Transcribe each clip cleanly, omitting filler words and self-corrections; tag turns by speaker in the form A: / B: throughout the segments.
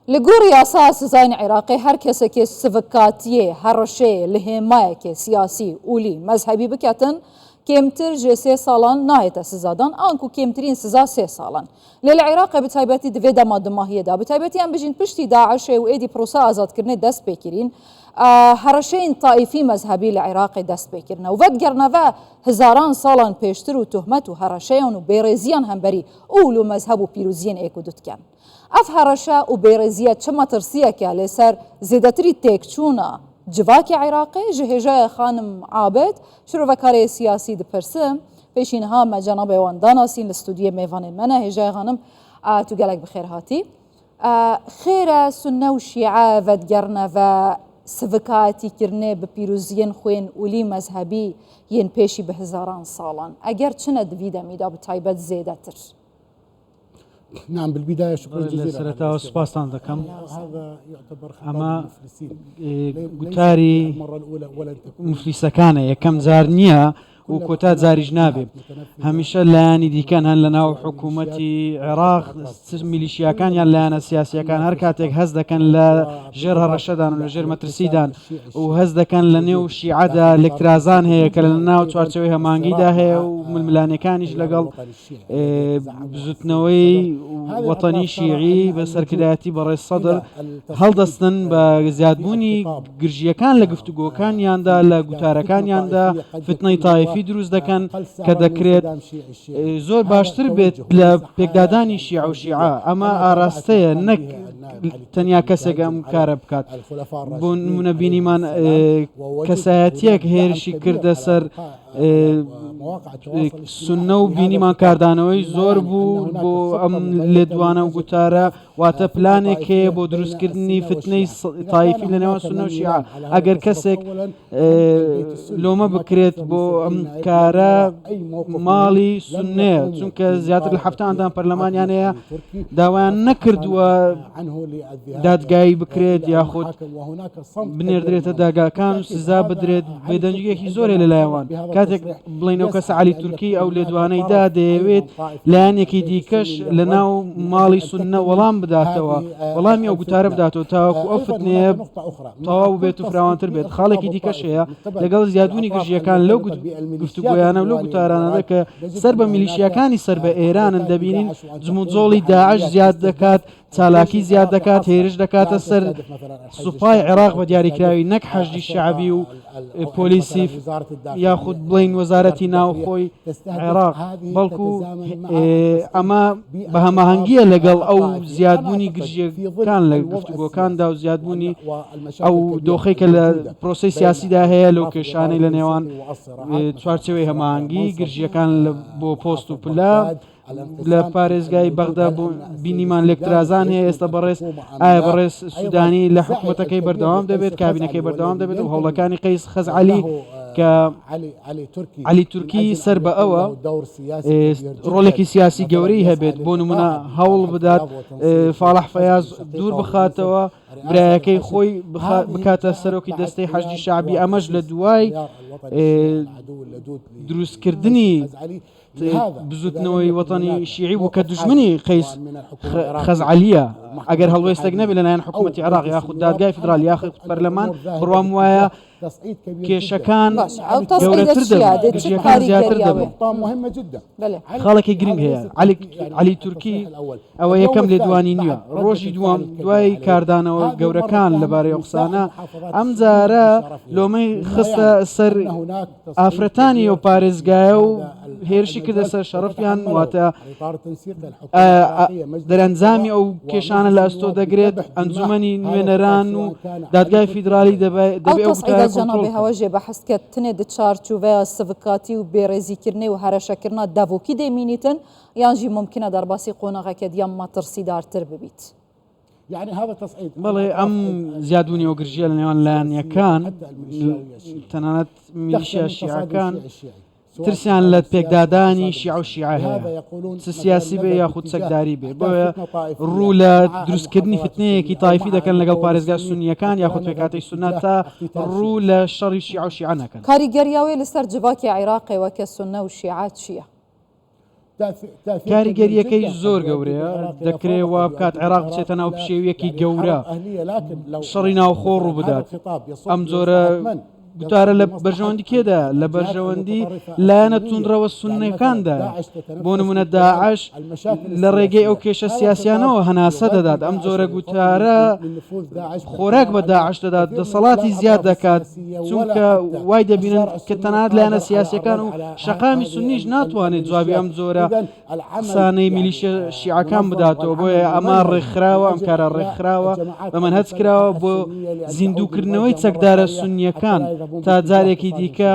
A: Li gorî yasaya sizayên Iraqê her kesekê sivikatiyê, hereşeyê li hêmayekê siyasî, olî, mezhebî biketin, kêmtir ji sê salan nahête sizadan anku kêmtirîn siza sê sal in. Lê li Iraqê bi taybetî di vê dema dimahiyê de, bi taybetî em bijîn piştî DAIŞ'ê û êdî proseya azadkirinê dest pê kirîn, hereşeyên taîfî mezhebî li Iraqê dest pê kirine û vedigerine ve hezaran salan pêştir û tuhmet û hereşeyan û bêrêziyan hemberî ol û mezheb û pîroziyên êk û du dikin. Ev hereşe û bêrêziye çi metirsiyek e lê ser zêdetirî têkçûna civakê Iraqê ji hêjayê Xanim Abid, şirovekarê siyasî dipirsim. Pêşî niha me cenabê wan danasîn li stûdiyê mêvanên me ne. Hêjayê Xanim tu gelek bi xêr hatî. Xêr e sunne û şîe vedigerine ve sivikayetîkirinê bi pîroziyên xwe yên olî mezhebî yên pêşî bi hezaran salan. Eger çi ne di vî demî de bi taybet zêdetir.
B: نعم بالبداية شكرا
C: لە
B: جزيلا
C: سەرەتاوە سوپاستان دەکەم ئەمە
B: گوتاری
C: گوتاری مفلیسەکانە یەکەم جار نییە و کۆتا جاریش نابێ هەمیشە لایەنی دیکەن هەن لە ناو حکوومەتی عێراق چ میلیشیاکان یان لایەنە سیاسیەکان هەر کاتێک هەست دەکەن لە ژێر هەڕەشەدان و لە ژێر مەترسیدان و هەست دەکەن لە نێو شیعەدا لێکترازان هەیە کە لە ناو چوارچێوەی هەمانگیدا هەیە و ململانێکانیش لەگەڵ بزوتنەوەی وەتەنی شیعی بە سەرکردایەتی بەڕێز سەدر هەڵدەستن بە زیادبوونی گرژییەکان لە گفتوگۆکانیاندا لە گوتارەکانیاندا فتنەی تایفی دروست دەکەن کە دەکرێت زۆر باشتر بێت لە پێکدادانی شیعە و شیعە ئەمە ئاراستەیە نەک تەنیا کەسێک ئەم کارە بکات بۆ نمونە بینیمان کەسایەتیەک هێرشی کردە سەر سنە و بینیمان کاردانەوەی زۆر بوو بۆ ئەم لێدوانە و گوتارە واتە پلانێک هەیە بۆ دروستکردنی فتنەی تایفی لە نێوان سنە و شیعە ئەگەر کەسێک لۆمە بکرێت بۆ ئەم کارە ماڵی سنەیە چونکە زیاتر لە 70 ئەندام پەرلەمانیان هەیە داوایان نەکردووە دادگایی بکرێت یاخود بنێردرێتە داگاکان و سزا بدرێت بێدەنگیەکی زۆرێ لەلایەوان کاتێک بڵین ئەو کەسە علی تورکی ئەو لێدوانەی دا دەیەوێت لایەنێکی دیکەش لە ناو ماڵی سنە وەڵام بداتەوە وەڵامی ئەو گوتارە بداتەوە تاوەکو ئەو فتنەیە تەواو بێت و فراوانتر بێت خاڵێکی دیکەش هەیە لەگەڵ زیادبوونی گرژیەکان لەو گفتوگۆیانە و لەو گوتارانەدا کە سەر بە میلیشیاکانی سەر بە ئێرانن دەبینین جموجۆڵی داعش زیاد دەکات چالاکی زیاد دەکات، هێرش دەکاتە سەر سوپای عێراق بە دیاریکراوی نەک حەشدی شەعبی و پۆلیسی یاخود بڵین وەزارەتی ناوخۆی عێراق بەڵکو ئەمە بە هەماهەنگیە لەگەڵ ئەو زیادبوونی گرژیەکان لە گفتوگۆکاندا و زیادبوونی ئەو دۆخی کە لە پرۆسی سیاسیدا هەیە لەو کێشانەی لە نێوان چوارچێوەی هەماهەنگی گرژیەکان بۆ پۆست و پلە لە پارێزگای بەغدا بۆ بینیمان لێکترازان هەیە ئێستا بەڕێز ئایا بەڕێز سودانی لە حکوومەتەکەی بەردەوام دەبێت کابینەکەی بەردەوام دەبێت و هەوڵەکانی قەیس خەزعەلی کە عەلی تورکی سەر بە ئەوە ڕۆڵێکی سیاسی گەورەی هەبێت بۆ نمونە هەوڵ بدات فاڵح فەیاز دوور بخاتەوە برایەکەی خۆی بکاتە سەرۆکی دەستەی حەشدی شەعبی ئەمەش لە دوای دروستکردنی بزوتنەوەی وەتەنی شیعی بوو کە دوژمنی قەیس خەزعەلیە ئەگەر هەڵوێستێک نەبێت لەلایەن حکوومەتی عێراق یاخود دادگای فیدراڵ یاخود پەرلەمان بڕوام وایە کێشەکان گەورەتر دەبن گرژییەکان زیاتر دەبن خاڵێکی گرنگ هەیە عەلی تورکی ئەوە یەکەم لێدوانی نییە ڕۆژی دووەم دوای کاردانەوە گەورەکان لەبارەی ئەو قسانە ئەمجارە لۆمەی خستە سەر ئافرەتانی ئەو پارێزگایە و هێرشی کردە سەر شەڕەفیان واتە دەرەنجامی ئەو کێشانە لە ئەستۆ دەگرێت ئەنجومەنی نوێنەران و دادگای فیدرالی دەبێ ئەو گوتارە کۆنترۆڵ بکەن.
A: هەوەژێ بە حستکە تنێ د چارچوڤەیا سڤکاتی و بێڕێزیکردنێ و هەرەشەکردنا دەڤۆکی دێمینیتن یانژی مومکنە دەرباسی قۆناغەکە دیە مەترسیدارتر ببیت.
C: بەڵێ ئەم زیادبوونی ئەو گرژییە لە نێوان لایەنەکان تەنانەت میلیشیا شیعەکان ترسیان لە پێکدادانی شیعە و شیعە هەیە چ سیاسی بێ یاخود چەکداری بێ بۆیە ڕوو لە دروستکردنی فتنەیەکی تایفی دەکەن لەگەڵ پارێزگا سونیەکان یاخود پێکهاتەی سوننە تا ڕوو لە شەڕی شیعە و شیعە نەکەن.
A: کاریگەریاوێ لەسەر جڤاکی عیراقێ وەکە سوننە و شیعە چییە؟
C: کاریگەرییەکەی زۆر گەورەیە، دەکرێ وا بکات عێراق بچێتە ناو پشێوییەکی گەورە، شەڕی ناوخۆ ڕووبدات. ئەم جۆرە گوتارە لە بەرژەوەندی کێدایە؟ لە بەرژەوەندی لایەنە توندڕەوە سوننەکاندایە. بۆ نموونە داعش لە ڕێگەی ئەو کێشە سیاسیانەوە هەناسە دەدات. ئەم جۆرە گوتارە خۆراک بە داعش دەدات، دەسەڵاتی زیاد دەکات، چونکە وای دەبینن کە تەنانەت لایەنە سیاسیەکان و شەقامی سونیش ناتوانێت جوابی ئەم جۆرە قسانەی میلیشیا شیعەکان بداتەوە. بۆیە ئەمە ڕێکخراوە، ئەم کارە ڕێکخراوە، بە مەنهەج کراوە بۆ زیندووکردنەوەی چەکدارە سونیەکان تا جارێکی دیکە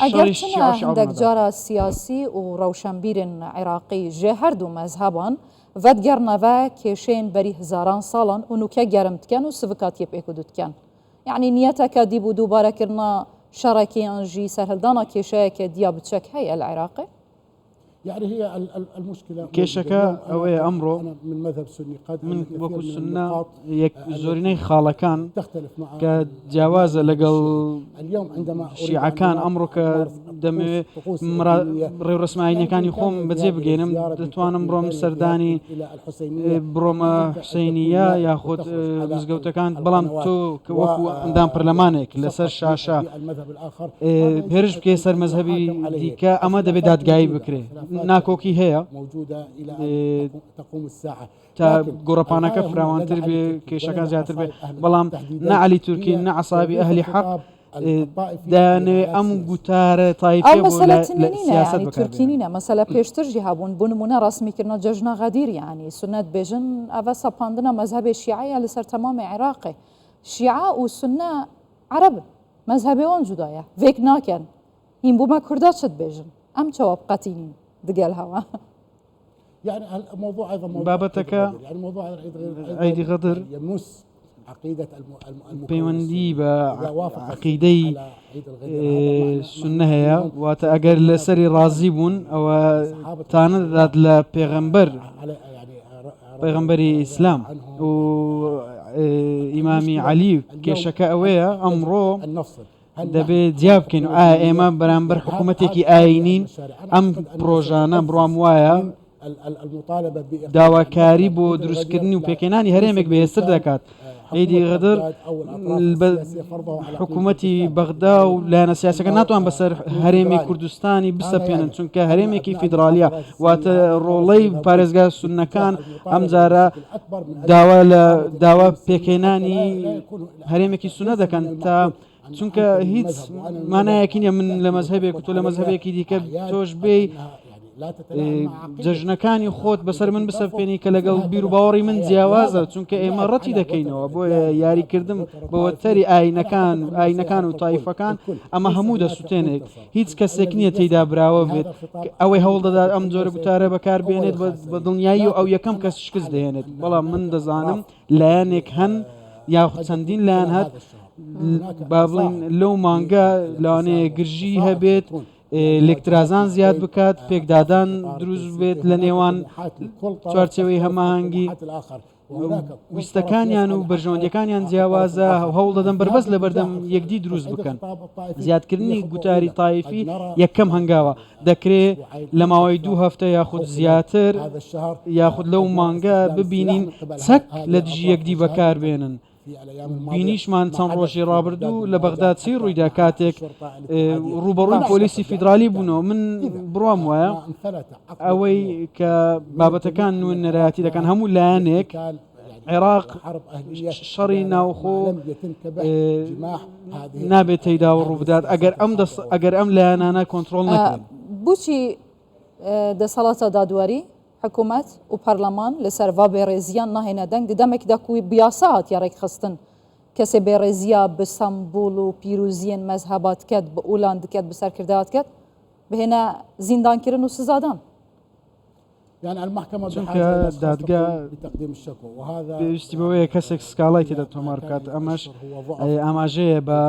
A: ئەگەر
C: شەڕی
A: چ
C: شیعە و شیعە
A: هەندێک
C: ڕوونەدات.
A: جارە سیاسی و ڕەوشەنبیرن عێراقی ژێ هەردوو مەزهەبان ڤەدگەڕنەڤە کێشەێن بەری هزاران ساڵان و نوکە گەرم دکەن و سڤکاتیە پێکودو دکەن. یەعنی نیەتەکە دی بوو دووبارەکردنا شەڕەکێ یان ژی سەرهەلدانا کێشەیەکێ دییا بچەک هەیە لە عێراقێ؟
C: کێشەکە ئەوەیە ئەمڕۆ من وەکو سوننە یەک زۆرینەی خاڵەکان کە جیاوازە لەگەڵ شیعەکان ئەمڕۆ کە دەمەوێت ڕێوڕەسمە ئاینیەکانی خۆم بەجێ بگەێنم دەتوانم بڕۆم سەردانی بڕۆمە حوسینیە یاخود مزگەوتەکان بەڵام تۆ کە وەکو ئەندام پەرلەمانێک لەسەر شاشە هێرش بکەی سەر مەزهەبی دیکە ئەمە دەبێت دادگایی بکرێ ناکۆکی هەیە تا گۆڕەپانەکە فراوانتر بێ کێشەکان زیاتر بێ بەڵام نە عەلی تورکی نە عەسابی ئەهلی حەق دەیانەوێ ئەم گوتارە
A: ئەو
C: تایفیە بۆ
A: مەسەلە
C: لە
A: تنێ نینە
C: سیاسەت
A: یانی
C: بەکار
A: تورکی
C: بێنن.
A: نینە مەسەلە پێشتر ژی هەبوون بۆ نموونە ڕەسمیکردنا جەژنا غەدیر یانی سوننەت بێژن ئەڤە سەپاندنا مەزهەبێ شیعەیە لەسەر تەمامێ عێراقێ شیعە و سوننە عەرەبن مەزهەبێ وان جودایە ڤێک ناکەن هین بوومە کوردا چت بێژن ئەم چەوە بقەتینین دگەل هەوە.
C: بابەتەکە عیدی غەدر پەیوەندی بە عەقیدەی سوننە هەیە، واتە ئەگەر لەسەری ڕازی بوون ئەوە تانە دەدات لە پێغەمبەر پێغەمبەری ئیسلام و ئیمامی عەلی. کێشەکە ئەوەیە ئەمڕۆ دەبێ جیا بکەین و ئایا ئێمە بەرامبەر حکوومەتێکی ئایینین ئەم پرۆژانە بڕوام وایە داواکاری بۆ دروستکردنی و پێکهێنانی هەرێمێک بەهێزتر دەکات. عیدی غەدر حکوومەتی بەغدا و لایەنە سیاسەکە ناتوان بەسەر هەرێمی کوردستانی بسەپێنن چونکە هەرێمێکی فیدراالیە واتە ڕۆڵەی پارێزگا سوننەکان ئەمجارە داوا لە داوا پێکهێنانی هەرێمێکی سونە دەکەن تا چونکە هیچ مانایەکی نیە من لە مەزهەبێک و تۆ لە مەزهەبێکی دیکە تۆش بێی جەژنەکانی خۆت بەسەر من بسەپێنی کە لەگەڵ بیر و باوەڕی من جیاوازە چونکە ئێمە ڕەتی دەکەینەوە بۆیە یاریکردم بەوەتەری ئاینەکان ئاینەکان و تایفەکان ئەمە هەموو دەسوتێنێت هیچ کەسێک نییە تێیدا براوە بێت ئەوەی هەوڵ دەدات ئەم جۆرە گوتارە بەکاربێنێت بە دڵنیایی و ئەو یەکەم کەس شکست دەهێنێت بەڵام من دەزانم لایەنێک هەن یاخود چەندین لایەن هەت با بڵین لەو مانگە لەوانەیە گرژی هەبێت لێکترازان زیاد بکات پێکدادان دروست بێت لە نێوان چوارچێوەی هەماهەنگی ویستەکانیان و بەرژەوەندیەکانیان جیاوازە هەوڵ دەدەن بەربەست لە بەردەم یەکدی دروست بکەن زیادکردنی گوتاری تایفی یەکەم هەنگاوە دەکرێ لە ماوەی دوو هەفتە یاخود زیاتر یاخود لەو مانگە ببینین چەک لە دژی یەکدی بەکاربێنن. بینیشمان چەند ڕۆژی ڕابردوو لە بەغدا چی ڕوویدا کاتێک ڕووبەڕووی پۆلیسی فیدرالی بوونەوە من بڕوام وایە ئەوەی کە بابەتەکان نوێنەرایەتی دەکەن هەموو لایەنێک عێراق شەڕی ناوخۆ نابێت تێیدا و ڕووبدات ئەگەر ئەم دەست ئەگەر ئەم لایەنانە کۆنترۆڵ نەکرێن.
A: بۆچی دەسەڵاتە دادوەری، حکوومەت و پەرلەمان لەسەر ڤا بێڕێزییان ناهێنە دەنگ دەمێکدا کو بیاسا هاتیە ڕێکخستن کەسێ بێڕێزییا ب سەمبوڵ و پیروزیێن مەزهەبا دکەت ب ئولان دکەت ب سەرکردەیا دکەت بهێنە زیندانکردن و سزادان.
C: چونکە دادگا پێویستی بەوەیە کەسێک سکاڵای تێدا تۆمار بکات ئەمەش ئاماژەیە بە.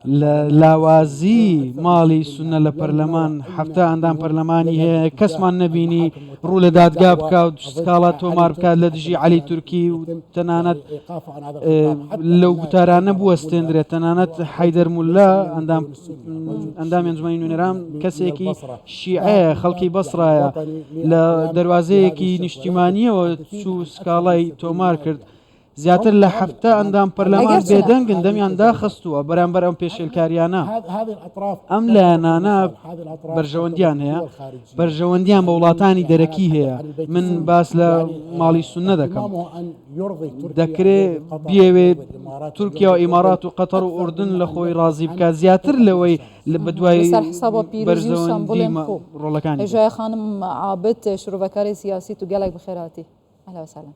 C: لە لاوازی ماڵی سوننە لە پەرلەمان 70 ئەندام پەرلەمانی هەیە کەسمان نەبینی ڕوو لە دادگا بکا و سکاڵا تۆمار بکات لە دژی عەلی تورکی و تەنانەت لەو گوتارانە بوەستێندرێت تەنانەت حەیدەر موللا ئەندام ئەندامی ئەنجومەنی نوێنەران کەسێکی شیعەیە خەڵکی بەسڕایە لە دەروازەیەکی نیشتیمانیەوە چوو سکاڵای تۆمار کرد زیاتر لە 70 ئەندام پەرلەمان بێدەنگن دەمیان داخستووە بەرامبەر ئەم پێشێلکاریانە. ئەم لایەنانە بەرژەوەندیان هەیە، بەرژەوەندیان بە وڵاتانی دەرەکی هەیە، من باس لە ماڵی سوننە دەکەم، دەکرێ بیەوێت تورکیا و ئیمارات و قەتەر و ئوردن لە خۆی ڕازی بکات زیاتر لەوەی بەدوای بەرژەوەندی ڕۆڵەکانی.
A: هێژای خانم عابد شرۆڤەکاری سیاسی تو گەلەک بخێرهاتی. اهلا وسهلا.